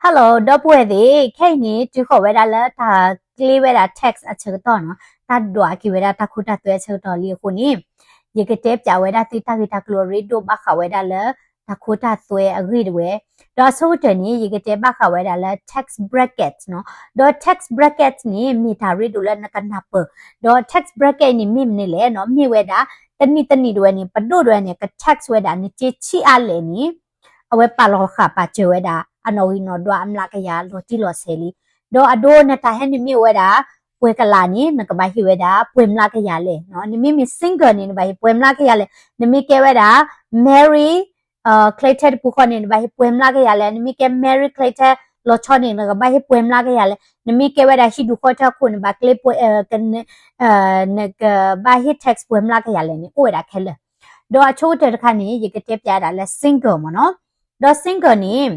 Hello ဒီပုၢ်ဝဲၢ်သ့ၣ်, ခဲအံၤန့ၣ် တုၤဃီၤဝဲဒၣ်လၢတၢ်ကျ့ဝဲဒၣ် tax အဆၢကတီၢ်နီၤ, တၢ်ဒွးက့ၤဝဲဒၣ်တၢ်ခိတၢ်သွဲအဆၢကတီၢ်လံအဃိန့ၣ်, ယကတဲပၠးဝဲဒၣ်သုတၢ်ဂ့ၢ်တၢ်ကျိၤအရ့ဒိၣ်ဘၣ်ဃးဝဲဒၣ်လၢ တၢ်ခိတၢ်သွဲအဂ့ၢ်တဝဲ, ဒီးအဆိကတၢၢ်န့ၣ် ယကတဲဘၣ်ဃးဝဲဒၣ်လၢ tax bracket နီၤ, ဒီး tax bracket န့ၣ် မ့ၢ်တၢ်ရ့ဒိၣ်လၢနကနၢ်ပၢၢ်, ဒီး tax bracket န့ၣ် မ့ၢ်မနုၤလဲၣ်နီၤ, မ့ၢ်ဝဲဒၣ် တနံၣ်တနံၣ်တဝဲန့ၣ် ပဒိၣ်တဝဲန့ၣ် က tax ဝဲဒၣ်နစ့ဆံးအါလဲၣ်န့ၣ် အဝဲပာ်လီၤဃာ်ပာ်စၢၤဝဲဒၣ် အနီၣ်ဂံၢ်နီၣ်ဒွးအမျးကယၤလီၤတံၢ်လီၤဆဲးလံ. ဒီးအဒိနတၢ်ဟဲနုာ်မ့ၢ်အိၣ်ဝဲဒၣ် ပှဲၤကလးန့ၣ် နကဘၣ်ဟ့ၣ်ဝဲဒၣ် ပှဲၤမျးကယၤလဲၣ်နီၤ. နမ့မ့ၢ် single န့ၣ် နဘၣ်ဟ့ၣ်ပှဲၤမျးကယၤလဲၣ်. နမ့ၢ်ကဲဝဲဒၣ် married ချ့ထဲတပူၤဃီန့ၣ် နဘၣ်ဟ့ၣ်ပှဲၤမျးကယၤလဲၣ်. နမ့ၢ်ကဲ married ချ့ထဲလီၤဆီန့ၣ် နကဘၣ်ဟ့ၣ်ပှဲၤမျးကယၤလဲၣ်. နမ့ၢ်ကဲဝဲဒၣ်ဟံၣ်ဒူၣ်ဃီထၢခိၣ်န့ၣ် ဘၣ်ကျ့ပှဲၤ နကဘၣ်ဟ့ၣ် tax ပှဲၤမျးကယၤလဲၣ်န့ၣ် အိၣ်ဝဲဒၣ်ခဲလၢာ်. ဒီးအဆိကတၢၢ်တခါန့ၣ် ယကတဲပၠးဒၣ်လၢ single မ့ၢ်နီၤ. ဒီး single န့ၣ်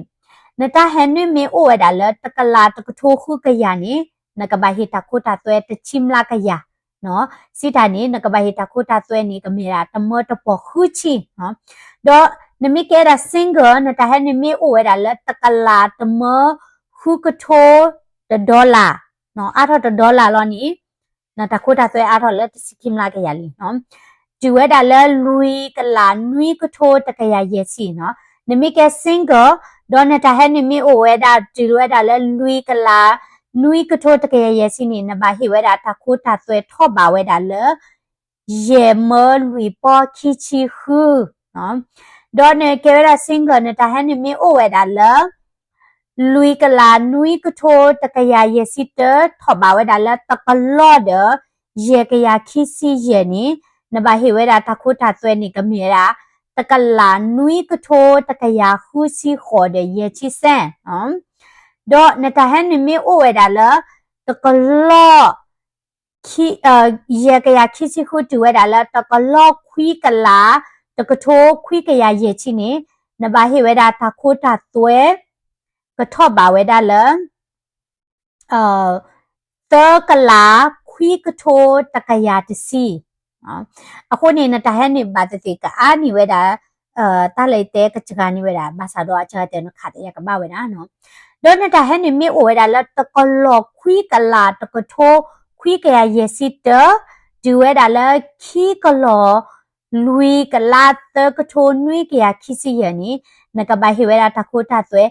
နတၢ်ဟဲနုာ်မ့ၢ်အိၣ်ဝဲဒၣ်လၢတကလးတကထိဃုကယၤန့ၣ် နကဘၣ်ဟ့ၣ်တၢ်ခိတၢ်သွဲတဆံမျးကယၤနီၤ. စံးတၢ်န့ၣ် နကဘၣ်ဟ့ၣ်တၢ်ခိတၢ်သွဲန့ၣ် ကမ့ၢ်ဒၣ်တမၢတပီၢ်ဃုဆံနီၤ. ဒီးနမ့ၢ်ကဲဒၣ် single နတၢ်ဟဲနုာ်မ့ၢ်အိၣ်ဝဲဒၣ်လၢတကလးတမၢဃုကထိတ dollar နီၤ, အါထီၣ်တ dollar လီၤန့ၣ် နတၢ်ခိတၢ်သွဲအါထီၣ်လၢတဆံခံမျးကယၤလံနီၤ. တုၤဝဲဒၣ်လၢလွံၢ်ကလးနွံကထိတကယၤယဲၢ်ဆံနီၤ. နမ့ၢ်ကဲ single ဒီးနတၢ်ဟဲနုာ်မ့ၢ်အိၣ်ဝဲဒၣ်တုၤဝဲဒၣ်လၢလွံၢ်ကလးနွံကထိတကယၤယဲၢ်ဆံန့ၣ် နဘၣ်ဟ့ၣ်ဝဲဒၣ်တၢ်ခိတၢ်သွဲထီၣ်ဘးဝဲဒၣ်လၢ ယဲၢ်မၢလွံၢ်ပီၢ်ခံဆံဃုနီၤ. ဒီးနကဲဝဲဒၣ် single နတၢ်ဟဲနုာ်မ့ၢ်အိၣ်ဝဲဒၣ်လၢ လွံၢ်ကလးနွံကထိတကယၤယဲၢ်ဆံတၢ ထီၣ်ဘးဝဲဒၣ်လၢတကလီၢ်ဒီး ယဲၢ်ကယၤခံဆံယဲၢ်န့ၣ် နဘၣ်ဟ့ၣ်ဝဲဒၣ်တၢ်ခိတၢ်သွဲန့ၣ် ကမ့ၢ်ဝဲဒၣ် တကလးနွံကထိတကယၤဃုဆံဃိးဒီးယဲၢ်ဆံစဲးနီၤ. ဒီးနတၢ်ဟဲနုာ်မ့ၢ်အိၣ်ဝဲဒၣ်လၢ တကလီၢ် ယဲၢ်ကယၤခံဆံဃုတုၤဝဲဒၣ်လၢတကလီၢ်ခွံကလး တကထိခွံကယၤယဲၢ်ဆံန့ၣ် နဘၣ်ဟ့ၣ်ဝဲဒၣ်တၢ်ခိတၢ်သွဲ ကထီၣ်ဘးဝဲဒၣ်လၢ သၢကလးခွံကထိတကယၤတဆံ အဃိန့ၣ် နတၢ်ဟဲနုာ်ဘၣ်သ့ၣ်သ့ၣ်ကအါန့ၢ်ဝဲဒၣ် တၢ်လၢယတဲကစှၤန့ၢ်ဝဲဒၣ် ဘၣ်ဆၣ်ဒီးအစှၤတဲာ်နခးတယၤကဘၣ်ဝဲဒၣ်နီၤ. ဒီးနတၢ်ဟဲနုာ်မ့ၢ်အိၣ်ဝဲဒၣ်လၢတကလီၢ်ခွံကလးတကထိခွံကယၤယဲၢ်ဆံတၢ တုၤဝဲဒၣ်လၢခံကလီၢ် လွံၢ်ကလးသၢကထိနွံကယၤခံဆံယဲၢ်န့ၣ် နကဘၣ်ဟ့ၣ်ဝဲဒၣ်တၢ်ခိတၢ်သွဲ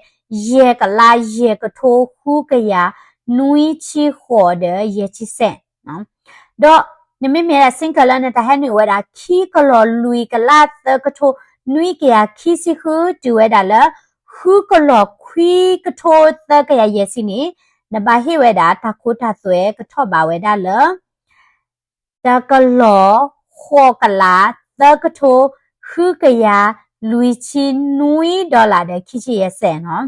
ယဲၢ်ကလးယဲၢ်ကထိဃုကယၤနွံဆံဃိးဒီးယဲၢ်ဆံစဲး ဒီးနမ့မ့ၢ်ဒၣ် single လၢနတၢ်ဟဲနုာ်ဝဲဒၣ် ခံကလီၢ်လွံၢ်ကလးသၢကထိနွံကယၤခံဆံဃု တုၤဝဲဒၣ်လၢ ဃုကလီၢ်ခွံကထိသၢကယၤယဲၢ်ဆံန့ၣ် နဘၣ်ဟ့ၣ်ဝဲဒၣ်တၢ်ခိတၢ်သွဲကထီၣ်ဘးဝဲဒၣ်လၢ တကလီၢ်ဃိးကလးသၢကထိဃုကယၤလွံၢ်ဆံနွံ dollar ဒီးခံဆံယဲၢ်စဲးနီၤ.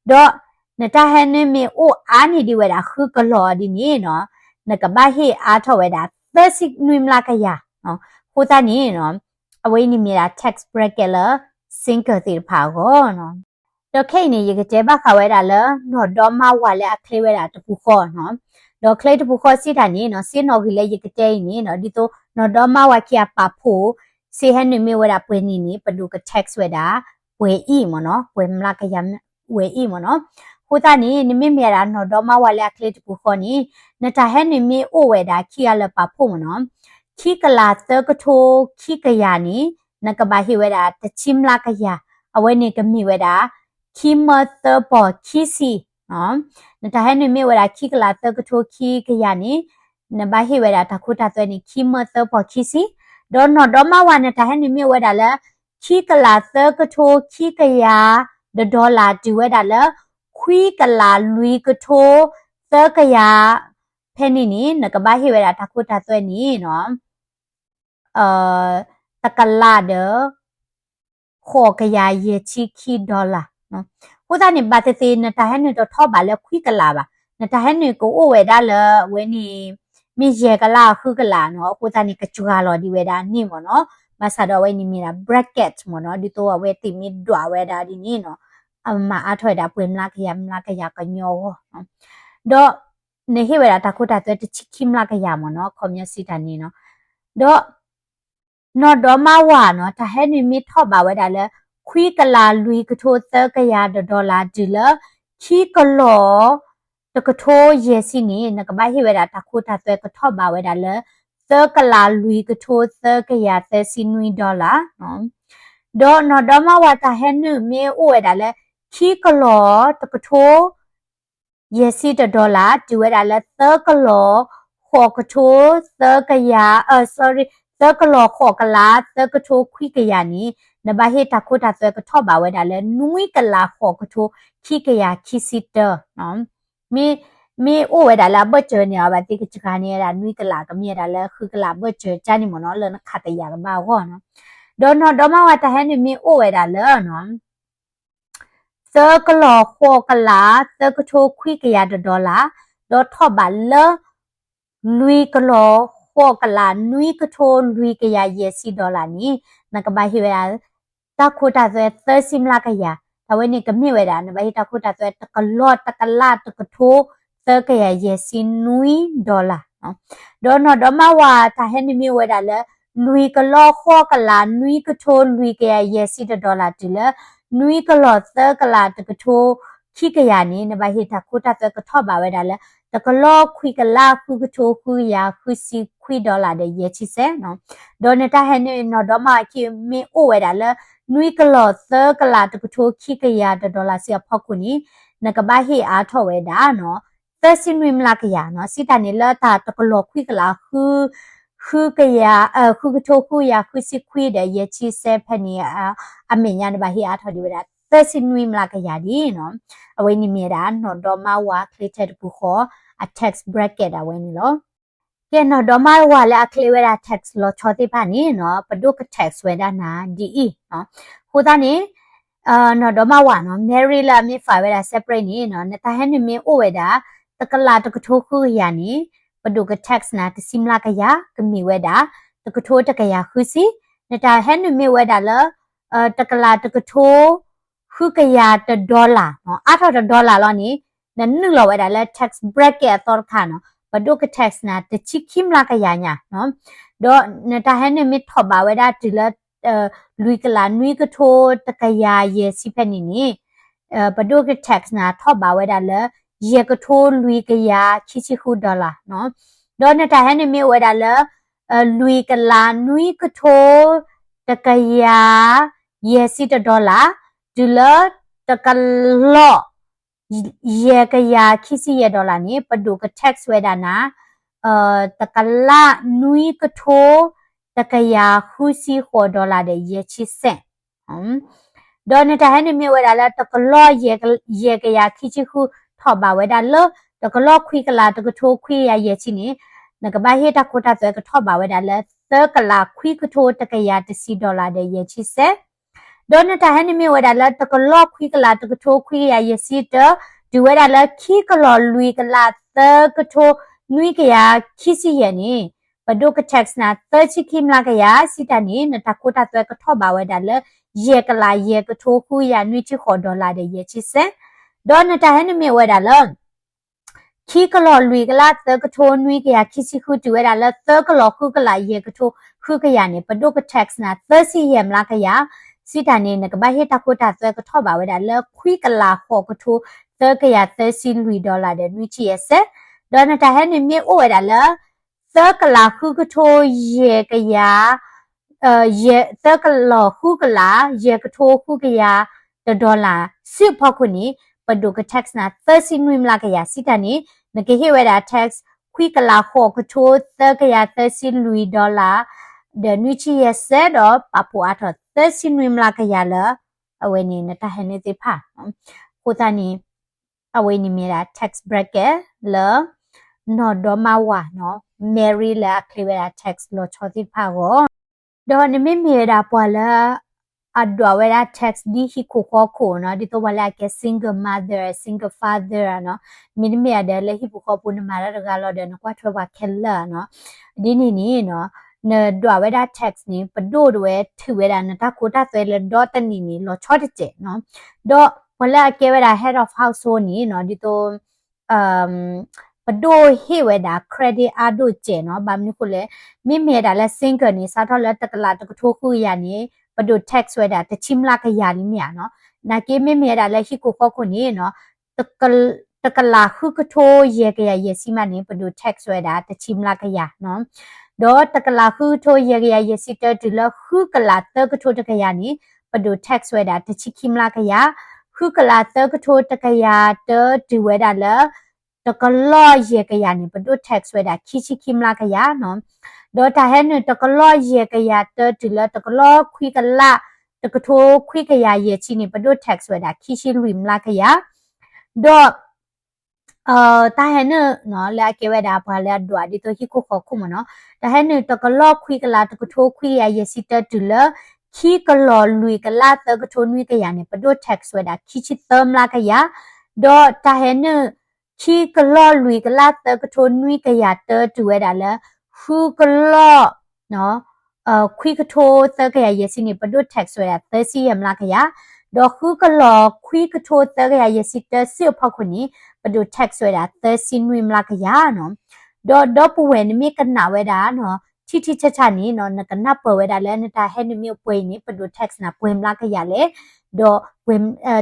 ဒီးနတၢ်ဟဲနုာ်မ့ၢ်အိၣ်အါန့ၢ်ဒံးဝဲဒၣ်ဃုကလီၢ်ဒ်န့ၣ်နီၤ နကဘၣ်ဟ့ၣ်အါထီၣ်ဝဲဒၣ်သၢဆံနွံမျးကယၤနီၤ. အဃိသတးန့ၣ်နီၤ အဝဲအံၤန့ၣ်မ့ၢ်ဒၣ် tax bracket လၢ single သ့ၣ်တဖၣ်အဂီၢ်နီၤ. ဒီးခဲအံၤန့ၣ် ယကတဲဘၣ်ဃးဝဲဒၣ်လၢ နီၢ်ဒီမါဝၤလၢအချ့ဝဲဒၣ်တပူၤဃီနီၤ. ဒီးချ့တပူၤဃီစံးတၢ်န့ၣ်နီၤ စ့နီၣ်ဂံၢ်လၢယကတဲအံၤန့ၣ်နီၤ ဒ်သိးနီၢ်ဒီမါဝၤခံဂၤပာ်ဖှိၣ် စ့ဟဲနုာ်မ့ၢ်ဝဲဒၣ်ပှဲၤနံၣ်န့ၣ် ပဒိၣ်က tax ဝဲဒၣ် ပှဲၤအံၤမ့ၢ်နီၤ ပှဲၤမျးကယၤဝဲအံၤမ့ၢ်နီၤ. အဃိသတးန့ၣ် နမ့မ့ၢ်ဒၣ်နီၢ်ဒီမါဝၤလၢအချ့တပူၤဃီန့ၣ် နတၢ်ဟဲနုာ်မ့ၢ်အိၣ်ဝဲဒၣ်ခံဂၤလၢပာ်ဖှိၣ်မ့ၢ်နီၤ ခံကလးသၢကထိခံကယၤန့ၣ် နကဘၣ်ဟ့ၣ်ဝဲဒၣ်တဆံမျးကယၤ အဝဲန့ၣ်ကမ့ၢ်ဝဲဒၣ် ခံမၢသၢပီၢ်ခံဆံ နတၢ်ဟဲနုာ်မ့ၢ်ဝဲဒၣ်ခံကလးသၢကထိခံကယၤန့ၣ် နဘၣ်ဟ့ၣ်ဝဲဒၣ်တၢ်ခိတၢ်သွဲန့ၣ် ခံမၢသၢပီၢ်ခံဆံ, ဒီးနီၢ်ဒီမါဝၤနတၢ်ဟဲနုာ်မ့ၢ်အိၣ်ဝဲဒၣ်လၢ ခံကလးသၢကထိခံကယၤ ဒီး dollar တုၤဝဲဒၣ်လၢ ခွံကလးလွံၢ်ကထိသၢကယၤ ဖဲန့ၣ်န့ၣ် နကဘၣ်ဟ့ၣ်ဝဲဒၣ်တၢ်ခိတၢ်သွဲန့ၣ်နီၤ တကလးဒီး ဃိးကယၤယဲၢ်ဆံခံ dollar အဃိသတးန့ၣ် ဘၣ်သ့ၣ်သ့ၣ် နတၢ်ဟဲနုာ်တထီၣ်ဘးလၢခွံကလးဘၣ်, နတၢ်ဟဲနုာ်ကအိၣ်ဝဲဒၣ်လၢအဝဲန့ၣ် မ့ၢ်ယဲၢ်ကလးဃုကလးနီၤ, အဃိသတးန့ၣ် ကစှၤလီၤဒံးဝဲဒၣ်န့ၣ်မ့ၢ်နီၤ, ဘၣ်ဆၣ်ဒီးအဝဲန့ၣ်မ့ၢ်ဒၣ် bracket မ့ၢ်နီၤ, ဒ်သိးအဝဲသ့ၣ်မ့ၢ်ဒွးဝဲဒၣ်ဒ်န့ၣ်နီၤ, အမၤအါထီၣ်ဝဲဒၣ်ပှဲၤမျးကယၤမျးကယၤကညီဂီၢ်, ဒီး နဟ့ၣ်ဝဲဒၣ်တၢ်ခိတၢ်သွဲတဆံခံမျးကယၤမ့ၢ်နီၤ, ခီပညီစံးတၢ်န့ၣ်နီၤ, ဒီး နီၢ်ဒီမါဝၤနီၤ, တၢ်ဟဲနုာ်မ့ၢ်ထီၣ်ဘးဝဲဒၣ်လၢ ခွံကလးလွံၢ်ကထိသၢကယၤဒီး dollar တုၤလၢ ခံကလီၢ်တကထိယဲၢ်ဆံန့ၣ် နကဘၣ်ဟ့ၣ်ဝဲဒၣ်တၢ်ခိတၢ်သွဲကထီၣ်ဘးဝဲဒၣ်လၢ သၢကလးလွံၢ်ကထိသၢကယၤသၢဆံနွံ dollar ဒီးနီၢ်ဒီမါဝၤတၢ်ဟဲနုာ်မ့ၢ်အိၣ်ဝဲဒၣ်လၢ ခံကလီၢ်တကထိ ယဲၢ်ဆံတ dollar တုၤဝဲဒၣ်လၢ သၢကလီၢ်ဃိးကထိသၢကယၤ sorry သၢကလီၢ်ဃိးကလးသၢကထိခွံကယၤန့ၣ် နဘၣ်ဟ့ၣ်တၢ်ခိတၢ်သွဲကထီၣ်ဘးဝဲဒၣ်လၢ နွံကလးဃိးကထိခံကယၤခံဆံတၢ မ့ၢ်အိၣ်ဝဲဒၣ်လၢအဘၢၣ်စၢၤန့ၣ် အဝဲသ့ၣ်ကစှၤန့ၢ်ဝဲဒၣ် နွံကလး ကမ့ၢ်ဝဲဒၣ်လၢ ဃုကလးဘၢၣ်စၢၤကန့ၣ်မ့ၢ်နီၤ လၢနခးတယာ်ကဘၣ်အဂီၢ်နီၤ. ဒီးနီၢ်ဒီမါဝၤတၢ်ဟဲနုာ်မ့ၢ်အိၣ်ဝဲဒၣ်လၢ သၢကလီၢ်ဃိးကလးသၢကထိခွံကယၤတ dollar ဒီးထီၣ်ဘးလၢ လွံၢ်ကလီၢ်ဃိးကလးနွံကထိလွံၢ်ကယၤယဲၢ်ဆံ dollar န့ၣ် နကဘၣ်ဟ့ၣ်ဝဲဒၣ် တၢ်ခိတၢ်သွဲသၢဆံမျးကယၤ, တၢ်ဝဲန့ၣ်ကမ့ၢ်ဝဲဒၣ် နဘၣ်ဟ့ၣ်တၢ်ခိတၢ်သွဲတကလီၢ်တကလးတကထိ သၢကယၤယဲၢ်ဆံနွံ dollar ဒီးနီၢ်ဒီမါဝၤတၢ်ဟဲနုာ်မ့ၢ်အိၣ်ဝဲဒၣ်လၢ လွံၢ်ကလီၢ်ဃိးကလးနွံကထိလွံၢ်ကယၤယဲၢ်ဆံတ dollar တုၤလၢ နွံကလီၢ်သၢကလးတကထိခံကယၤန့ၣ် နဘၣ်ဟ့ၣ်တၢ်ခိတၢ်သွဲကထီၣ်ဘးဝဲဒၣ်လၢ တကလီၢ်ခွံကလးဃုကထိဃုကယၤဃုဆံခွံ dollar ဒီးယဲၢ်ဆံစဲး ဒီးနတၢ်ဟဲနုာ်နီၢ်ဒီမါဝၤခံမ့ၢ်အိၣ်ဝဲဒၣ်လၢ နွံကလီၢ်သၢကလးတကထိခံကယၤတ dollar စ့ၢ်အဖီခိၣ်န့ၣ် နကဘၣ်ဟ့ၣ်အါထီၣ်ဝဲဒၣ် သၢဆံနွံမျးကယၤနီၤ, စံးတၢ်န့ၣ်လၢတၢ်တကလီၢ်ခွံကလး ဃုကယၤ ဃုကထိဃုကယၤဃုဆံခွံဒီးယဲၢ်ဆံစဲးဖဲန့ၣ် အမဲာ်ညါနဘၣ်ဟ့ၣ်အါထီၣ်ဒံးဝဲဒၣ် သၢဆံနွံမျးကယၤဒ်နီၤ, အဝဲန့ၣ်မ့ၢ်ဝဲဒၣ် နီၢ်ဒီမါဝၤချ့ထဲတပူၤဃီ အ tax bracket ဒၣ်ဝဲန့ၣ်လီၤ. ကဲ နီၢ်ဒီမါဝၤလၢအချ့ဝဲဒၣ် tax လီၤဆီသ့ၣ်တဖၣ်န့ၣ်နီၤ ပဒိၣ်က tax ဝဲဒၣ်နၤဒ်အံၤ, အဃိသတးန့ၣ် နီၢ်ဒီမါဝၤနီၤ Mary လၢအမ့ၢ် file ဝဲဒၣ် separate န့ၣ်နီၤ နတၢ်ဟဲနုာ်မ့ၢ်အိၣ်ဝဲဒၣ် တကလးတကထိဃုကယၤန့ၣ် ပဒိၣ်က tax နၤတဆံမျးကယၤ ကမ့ၢ်ဝဲဒၣ် တကထိတကယၤဃုဆံ, နတၢ်ဟဲနုာ်မ့ၢ်အိၣ်ဝဲဒၣ်လၢ တကလးတကထိ ဃုကယၤတ dollar နီၤ အါထီၣ်တ dollar လီၤန့ၣ် နနုာ်လီၤဝဲဒၣ်လၢ tax bracket အသီတခါနီၤ ပဒိၣ်က tax နၤတဆံခံမျးကယၤညါနီၤ, ဒီးနတၢ်ဟဲနုာ်မ့ၢ်ထီၣ်ဘးဝဲဒၣ်တုၤလၢ လွံၢ်ကလးနွံကထိတကယၤယဲၢ်ဆံဖဲန့ၣ်န့ၣ် ပဒိၣ်က tax နၤထီၣ်ဘးဝဲဒၣ်လၢ ယဲၢ်ကထိလွံၢ်ကယၤခံဆံဃု dollar နီၤ, ဒီးနတၢ်ဟဲနုာ်မ့ၢ်အိၣ်ဝဲဒၣ်လၢ လွံၢ်ကလးနွံကထိ တကယၤ ယဲၢ်ဆံတ dollar တုၤလၢ တကလီၢ် ယဲၢ်ကယၤခံဆံယဲၢ် dollar န့ၣ် ပဒိၣ်က tax ဝဲဒၣ်နၤ တကလးနွံကထိ တကယၤဃုဆံဃိး dollar ဒီးယဲၢ်ဆံစဲး ဒီးနတၢ်ဟဲနုာ်မ့ၢ်အိၣ်ဝဲဒၣ်လၢ တကလီၢ် ယဲၢ်ကယၤခံဆံဃု ထီၣ်ဘးဝဲဒၣ်လၢ တကလီၢ်ခွံကလးတကထိခွံကယၤယဲၢ်ဆံန့ၣ် နကဘၣ်ဟ့ၣ်တၢ်ခိတၢ်သွဲကထီၣ်ဘးဝဲဒၣ်လၢ သၢကလးခွံကထိတကယၤတဆံ dollar ဒီးယဲၢ်ဆံစဲး ဒီးနတၢ်ဟဲနုာ်မ့ၢ်အိၣ်ဝဲဒၣ်လၢ တကလီၢ်ခွံကလးတကထိခွံကယၤယဲၢ်ဆံတၢ တုၤဝဲဒၣ်လၢခံကလီၢ်လွံၢ်ကလးသၢကထိနွံကယၤခံဆံယဲၢ်န့ၣ် ပဒိၣ်က tax နၤသၢဆံခံမျးကယၤ စံးတၢ်န့ၣ် နတၢ်ခိတၢ်သွဲကထီၣ်ဘးဝဲဒၣ်လၢ ယဲၢ်ကလးယဲၢ်ကထိဃုကယၤနွံဆံဃိး dollar ဒီးယဲၢ်ဆံစဲး ဒီးနတၢ်ဟဲနုာ်မ့ၢ်အိၣ်ဝဲဒၣ်လၢ ခံကလီၢ်လွံၢ်ကလးသၢကထိနွံကယၤခံဆံဃု တုၤဝဲဒၣ်လၢ သၢကလီၢ်ဃုကလးယဲၢ်ကထိဃုကယၤန့ၣ် ပဒိၣ်က tax နၤသၢဆံယဲၢ်မျးကယၤ စံးတၢ်န့ၣ် နကဘၣ်ဟ့ၣ်တၢ်ခိတၢ်သွဲကထီၣ်ဘးဝဲဒၣ်လၢ ခွံကလးဃိးကထိသၢကယၤသၢဆံလွံၢ် dollar ဒီးနွံဆံယဲၢ်စဲး ဒီးနတၢ်ဟဲနုာ်မ့ၢ်အိၣ်ဝဲဒၣ်လၢ သၢကလးဃုကထိယဲၢ်ကယၤ သၢကလီၢ်ဃုကလး ယဲၢ်ကထိဃုကယၤတ dollar စုဖီခိၣ်န့ၣ် ပဒိၣ်က tax နၤသၢဆံနွံမျးကယၤ စံးတၢ်န့ၣ် နကဟ့ၣ်ဝဲဒၣ် tax ခွံကလးဃိးကထိသၢကယၤသၢဆံလွံၢ် dollar ဒီးနွံဆံယဲၢ်စဲး ဒီးပာ်ဖှိၣ်အါထီၣ်သၢဆံနွံမျးကယၤလၢ အဝဲန့ၣ်နတၢ်ဟဲနုာ်သ့ၣ်တဖၣ် အဃိသတးန့ၣ် အဝဲန့ၣ်မ့ၢ်ဒၣ် tax bracket လၢ နီၢ်ဒီမါဝၤနီၤ Mary လၢအချ့ဝဲဒၣ် tax လီၤဆီသ့ၣ်တဖၣ်အဂီၢ် ဒီးနမ့မ့ၢ်ဝဲဒၣ်ပှၤလၢ အဒွးဝဲဒၣ် tax ဒ်ဟံၣ်ခိၣ်ဃီခိၣ်နီၤ ဒ်သိးပှၤလၢအကဲ single mother single father နီၤ မ့တမ့ၢ်ဧါဒီးလၢဟံၣ်ပူၤဃီပူၤနမၤတၢ်တဂၤလီၤဒီးနကွၢ်ထွဲပှၤခဲလၢာ်နီၤ ဒ်န့ၣ်န့ၣ်နီၤ နဒွးဝဲဒၣ် tax န့ၣ် ပဒိၣ်တဝဲထုးဝဲဒၣ်နတၢ်ခိတၢ်သွဲလၢဒီတနံၣ်န့ၣ် လီၤဆီတစဲးနီၤ ဒီးပှၤလၢအကဲဝဲဒၣ် head of household န့ၣ်နီၤ ဒ်သိး ပဒိၣ်ဟ့ၣ်ဝဲဒၣ် credit အါဒိၣ်စဲးနီၤ ဘၣ်မနုၤဃိလဲၣ် မ့မ့ၢ်ဝဲဒၣ်လၢ single န့ၣ် စးထီၣ်လၢတကလးတကထိဃုကယၤန့ၣ် ပဒိၣ် tax ဝဲဒၣ်တဆံမျးကယၤလံမ့ၢ်ဧါနီၤ နာ်က့မ့မ့ၢ်ဝဲဒၣ်လၢဟံၣ်ခိၣ်ဃီခိၣ်န့ၣ်နီၤ တကလးဃုကထိယဲၢ်ကယၤယဲၢ်ဆံမးန့ၣ် ပဒိၣ် tax ဝဲဒၣ်တဆံမျးကယၤနီၤ. ဒီးတကလးဃုကထိယဲၢ်ကယၤယဲၢ်ဆံတၢ တုၤလၢဃုကလးသၢကထိတကယၤန့ၣ် ပဒိၣ် tax ဝဲဒၣ်တဆံခံမျးကယၤ, ဃုကလးသၢကထိတကယၤတၢ တုၤဝဲဒၣ်လၢ တကလီၢ်ယဲၢ်ကယၤန့ၣ် ပဒိၣ် tax ဝဲဒၣ်ခံဆံခံမျးကယၤနီၤ. ဒီးတၢ်ဟဲနုာ်တကလီၢ်ယဲၢ်ကယၤတၢ တုၤလၢတကလီၢ်ခွံကလး တကထိခွံကယၤယဲၢ်ဆံန့ၣ် ပဒိၣ် tax ဝဲဒၣ်ခံဆံလွံၢ်မျးကယၤ, ဒီး တၢ်ဟဲနုာ်နီၤ လၢအကဲဝဲဒၣ်ပှၤလၢအဒွးဒ်သိးဟံၣ်ခိၣ်ဃီခိၣ်မ့ၢ်နီၤ, တၢ်ဟဲနုာ်တကလီၢ်ခွံကလး တကထိခွံကယၤယဲၢ်ဆံတၢ တုၤလၢ ခံကလီၢ်လွံၢ်ကလးသၢကထိနွံကယၤန့ၣ် ပဒိၣ် tax ဝဲဒၣ်ခံဆံသၢမျးကယၤ, ဒီးတၢ်ဟဲနုာ် ခံကလီၢ်လွံၢ်ကလးသၢကထိနွံကယၤတၢ တုၤဝဲဒၣ်လၢ ဃုကလီၢ် ခွံကထိသၢကယၤယဲၢ်ဆံန့ၣ် ပဒိၣ် tax ဝဲဒၣ်သၢဆံယဲၢ်မျးကယၤ, ဒီးဃုကလီၢ်ခွံကထိသၢကယၤယဲၢ်ဆံတၢ စုအဖီခိၣ်န့ၣ် ပဒိၣ် tax ဝဲဒၣ်သၢဆံနွံမျးကယၤနီၤ. ဒီးဒီပုၢ်ဝဲၢ်နမ့ၢ်ကနၣ်ဝဲဒၣ်နီၤ ထံထံဆးဆးန့ၣ်နီၤ နကနၢ်ပၢၢ်ဝဲဒၣ်လၢနတၢ်ဟဲနုာ်မ့ၢ်အိၣ်ပှဲၤအံၤန့ၣ် ပဒိၣ် tax နၤပှဲၤမျးကယၤလဲၣ်, ဒီး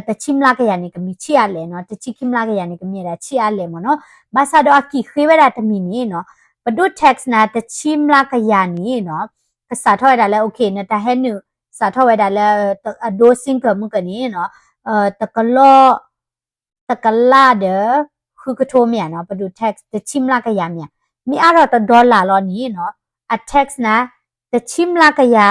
တဆံမျးကယၤန့ၣ် ကမ့ၢ်ဆံးအါလဲၣ်နီၤ, တဆံခံမျးကယၤန့ၣ် ကမ့ၢ်ဝဲဒၣ်ဆံးအါလဲၣ်မ့ၢ်နီၤ. ဘၣ်ဆၣ်ဒီးအကံၣ်ဃ့ဝဲဒၣ်တမံၤန့ၣ်နီၤ ပဒိၣ် tax နၤတဆံမျးကယၤန့ၣ်နီၤ ကစးထီၣ်ဝဲဒၣ်လၢ okay နတၢ်ဟဲနုာ် စးထီၣ်ဝဲဒၣ်လၢ အဒိ single မုၢ်ကၢန့ၣ်နီၤ တကလီၢ် တကလးဒီး ဃုကထိမ့ၢ်ဧါနီၤ ပဒိၣ် tax တဆံမျးကယၤမ့ၢ်ဧါ, မ့ၢ်အါထီၣ်တ dollar လီၤန့ၣ်နီၤ အ tax နၤ တဆံမျးကယၤ,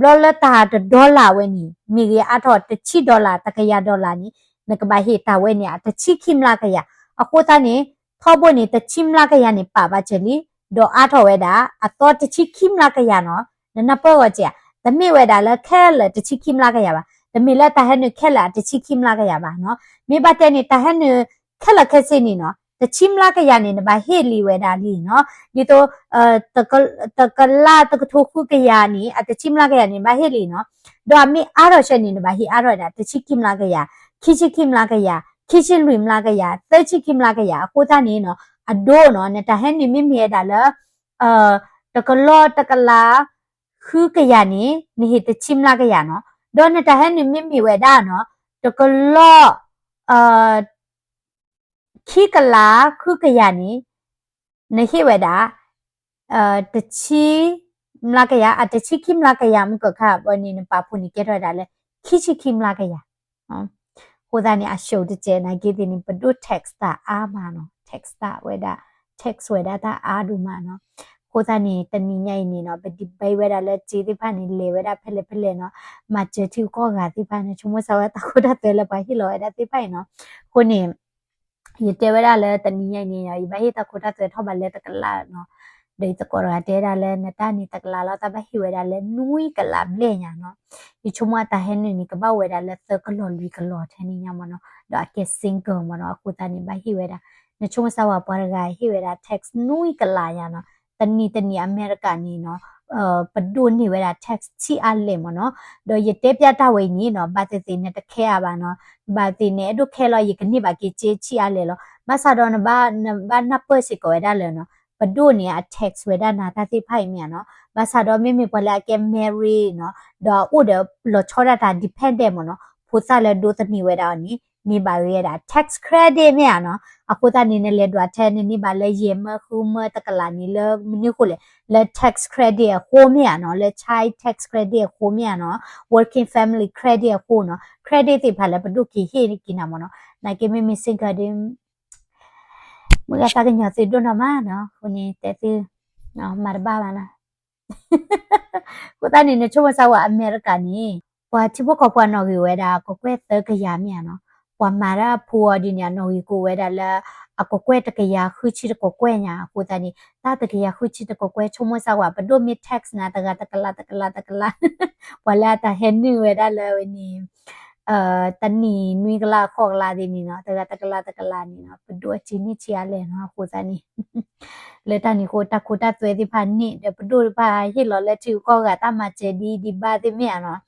ဘျီလၢတၢ်တ dollar ဝဲန့ၣ် မ့ၢ်ဂ့ၤအါထီၣ်တဆံ dollar တကယၤ dollar န့ၣ် နကဘၣ်ဟ့ၣ်တၢ်ဝဲန့ၣ် အတဆံခံမျးကယၤ, အဃိသတးန့ၣ် ထီဘိန့ၣ် တဆံမျးကယၤန့ၣ် ပာ်ဘၣ်စၢၤလံ, ဒီးအါထီၣ်ဝဲဒၣ် အသီတဆံခံမျးကယၤနီၤ, နနၢ်ပၢၢ်ဂီၤစ့ၢ်ဧါ, တမ့ၢ်ဝဲဒၣ်လၢခဲလၢာ်တဆံခံမျးကယၤဘၣ်, တမ့ၢ်လၢတၢ်ဟဲနုာ်ခဲလၢာ်အတဆံခံမျးကယၤဘၣ်နီၤ, မ့ၢ်ဘၣ်တဲန့ၣ် တၢ်ဟဲနုာ်ခဲလၢာ်ခဲဆ့န့ၣ်နီၤ တဆံမျးကယၤန့ၣ် နဘၣ်ဟ့ၣ်လံဝဲဒၣ်လံနီၤ, ဒ်သိး တကလးတကထိဃုကယၤန့ၣ် အတဆံမျးကယၤန့ၣ် နဘၣ်ဟ့ၣ်လံနီၤ, ဒီးအမ့ၢ်အါထီၣ်ဆဲန့ၣ် နဘၣ်ဟ့ၣ်အါထီၣ်ဝဲဒၣ် တဆံခံမျးကယၤ, ခံဆံခံမျးကယၤ, ခံဆံလွံၢ်မျးကယၤ, သၢဆံခံမျးကယၤ, အဃိသတးန့ၣ်နီၤ အဒိနီၤ နတၢ်ဟဲနုာ်မ့မ့ၢ်ဝဲဒၣ်လၢ တကလီၢ်တကလး ဃုကယၤန့ၣ် နဟ့ၣ်တဆံမျးကယၤနီၤ, ဒီးနတၢ်ဟဲနုာ်မ့မ့ၢ်ဝဲဒၣ်နီၤ တကလီၢ် ခံကလးဃုကယၤန့ၣ် နဟ့ၣ်ဝဲဒၣ် တဆံမျးကယၤ အတဆံခံမျးကယၤ မုၢ်ကၢခါဘီန့ၣ် နပာ်ဖှိၣ်န့ၣ်ကဲထီၣ်ဝဲဒၣ်လၢ ခံဆံခံမျးကယၤ အဃိသတးန့ၣ် အ show တစဲးနာ်က့သ့ၣ်န့ၣ် ပဒိၣ် tax တၢ်အါမးနီၤ, tax တၢ်ဝဲဒၣ် tax ဝဲဒၣ်တၢ်အါဒိၣ်မးနီၤ, အဃိသတးန့ၣ် တနံၤညါအံၤန့ၣ်နီၤ ပ debate ဝဲဒၣ်လၢစ့သ့ၣ်တဖၣ်န့ၣ် လဲၤဝဲဒၣ်ဖဲလဲၣ်ဖဲလဲၣ်နီၤ, မၤစၢၤထံဂုၤကီၢ်ဂၤသ့ၣ်တဖၣ်န့ၣ် ဆိကမိၣ်စၢ်ဝဲတၢ်ခိတၢ်သွဲလၢပှၤဟ့ၣ်လီၤဝဲဒၣ်သ့ၣ်တဖၣ်အံၤနီၤ, အဃိန့ၣ် ယတဲဝဲဒၣ်လၢတနံၤညါအံၤန့ၣ် ယဘၣ်ဟ့ၣ်တၢ်ခိတၢ်သွဲထီၣ်ဘးလၢတကလးနီၤ, ဒီးယသကိးတဂၤတဲဒၣ်လၢနတၢ်န့ၣ်တကလးလီၤ တၢ်ဘၣ်ဟ့ၣ်ဝဲဒၣ်လၢနွံကလးဘျဲၣ်ညါနီၤ, ယဆိကမိၣ်အတၢ်ဟဲနုာ်န့ၣ် ကဘၣ်ဝဲဒၣ်လၢသၢကလီၢ်လွံၢ်ကလီၢ်ထဲန့ၣ်ညါမ့ၢ်နီၤ, ဒီးအကဲ single မ့ၢ်နီၤ, အဃိသတးန့ၣ် ဘၣ်ဟ့ၣ်ဝဲဒၣ်, နဆိကမိၣ်စၢ်ဝဲပှၤတဂၤဟ့ၣ်ဝဲဒၣ် tax နွံကလးညါနီၤ, တနံၤတနံၤအမဲရကၤန့ၣ်နီၤ ပဒိၣ်န့ၢ်ဝဲဒၣ် tax ဆံးအါလဲၣ်မ့ၢ်နီၤ, ဒီးယတဲပျဲတၢ်ဝဲအံၤန့ၣ်နီၤ ဘၣ်သ့ၣ်သ့ၣ်နတခဲအါဘၣ်နီၤ, ဘၣ်သ့ၣ်နအဲၣ်ဒိးခဲလီၤ ယကန့ၢ်ဘၣ်က့ၤစ့ဆံးအါလဲၣ်လီၤ, ဘၣ်ဆၣ်ဒီးနဘၣ်နၢ်ပၢၢ်စ့ၢ်ကီးဝဲဒၣ်လၢနီၤ ပဒိၣ်န့ၣ် အ tax ဝဲဒၣ်နၤတၢ်သ့ၣ်တဖၣ်အံၤမ့ၢ်ဧါနီၤ, ဘၣ်ဆၣ်ဒီးမ့မ့ၢ်ပှၤလၢအကဲ married နီၤ ဒီးအအိၣ်ဒီးလီၤဆီဒၣ်တၢ် dependent မ့ၢ်နီၤ ဖိသၣ်လၢဒိးသန့ၤဝဲဒၣ်အီၤန့ၣ် န့ၢ်ဘၣ်ဝဲဒၣ် tax credit မ့ၢ်ဧါနီၤ, အဃိသတးန့ၣ် နလဲၤဒွးထဲ နန့ၢ်ဘၣ်လၢယဲၢ်မၢဃုမၢတကလးန့ၣ် လၢမနုၤအဃိလဲၣ်, လၢ tax credit အဃိမ့ၢ်ဧါနီၤ, လၢ child tax credit အဃိမ့ၢ်ဧါနီၤ, working family credit အဃိနီၤ, credit သ့ၣ်တဖၣ်လၢပဒိၣ်က့ၤဟ့ၣ်က့ၤနၤမ့ၢ်နီၤ, နာ်က့မ့မ့ၢ် single ဒီး မုၢ်ဂၤသးကညီၤသုဒိၣ်နီၢ်မးနီၤ, အဃိန့ၣ်တဲသု မၤတဘၣ်ဘၣ်နီၤ, အဃိသတးန့ၣ် နဆိကမိၣ်စၢ်ဝဲအမဲရကၤန့ၣ် ပှၤထံဖိကီၢ်ဖိအနီၣ်ဂံၢ်ဝဲဒၣ် အကကွဲၢ်သၢကယၤမ့ၢ်ဧါနီၤ, ပှၤမၤတၢ်ဖိအီၤဒ်န့ၣ် အနီၣ်ဂံၢ်ကအိၣ်ဝဲဒၣ်လၢ အကကွဲၢ်တကယၤဃုဆံတကကွဲၢ်ညါ, အဃိသတးန့ၣ် တၢ်တကယၤဃုဆံတကကွဲၢ် ဆိကမိၣ်စၢ်ဝဲ ပဒိၣ်မ့ၢ် tax နၤ တဂၤတကလးတကလးတကလး, ပှၤလၢအတၢ်ဟဲနုာ်ဝဲဒၣ်လၢဝဲန့ၣ် တနံၣ်နွံကလးဃိးကလးဒ်န့ၣ်နီၤ, တဂၤတကလးတကလးန့ၣ်နီၤ, ပဒိၣ်အစ့န့ၢ်ဆံးအါလဲၣ်နီၤ, အဃိသတးန့ၣ် လၢတၢ်န့ၣ်အဃိ တၢ်ခိတၢ်သွဲသ့ၣ်တဖၣ်န့ၣ် ဒီးပဒိၣ်တဖၣ်ဟ့ၣ်လီၤလၢထံဂုၤကီၢ်ဂၤတၢ်မၤစၢၤဒ်ဒံးဘၣ်သ့ၣ်မ့ၢ်ဧါနီၤ,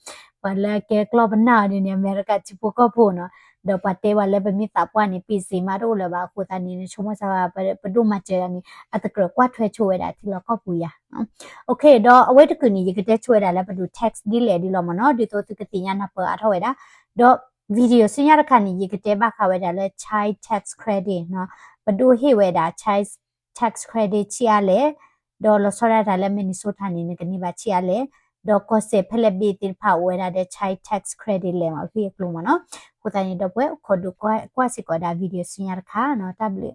ပှၤလၢကဲကျီၢ်ပနၢ်အီၤဒ်န့ၣ် အမဲရကၤထံဖိကီၢ်ဖိနီၤ, ဒီးပှၤတဲဝဲလၢပမ့ၢ်သးပှၢ်န့ၣ် ပ့ၢ်စ့မးတအိၣ်လၢၤဘၣ်, အဃိသတးန့ၣ် နဆိကမိၣ်စၢ်ဝဲ ပဒိၣ်မၤစၢၤတၢ်န့ၣ် အတကြၢးကွၢ်ထွဲဆိဝဲဒၣ်ထံလီၢ်ကီၢ်ပူၤယၤ Okay ဒီးအဝဲတကုာ်န့ၣ် ယကတဲဆိဝဲဒၣ်လၢပဒိၣ် tax ဒ်လဲၣ်ဒ်လဲၣ်မ့ၢ်နီၤ, ဒ်သိးသုကသ့ၣ်ညါနၢ်ပၢၢ်အါထီၣ်ဝဲဒၣ်, ဒီး video ဆူညါတခါန့ၣ် ယကတဲဘၣ်ဃးဝဲဒၣ်လၢ child tax credit နီၤ, ပဒိၣ်ဟ့ၣ်ဝဲဒၣ် child tax credit ဆံးအါလဲၣ်, ဒီးလီၤဆီဒၣ်တၢ်လၢ Minnesota န့ၣ် နကန့ၢ်ဘၣ်ဆံးအါလဲၣ်, ဒီးကီၢ်စဲၣ်ဖဲလဲၣ်ဘ့ၣ်သ့ၣ်တဖၣ်အိၣ်ဝဲဒၣ်ဒီး child tax credit လဲၣ်မး အဂ့ၢ်အကျိၤမးနီၤ. အဃိသတးန့ၣ် ဒီပုၢ်ဝဲၢ် အိၣ်ခိးဒုးကွၢ်စ့ၢ်ကီးဒၣ် video ဆူညါတခါနီၤ, တၢ်ဘျုး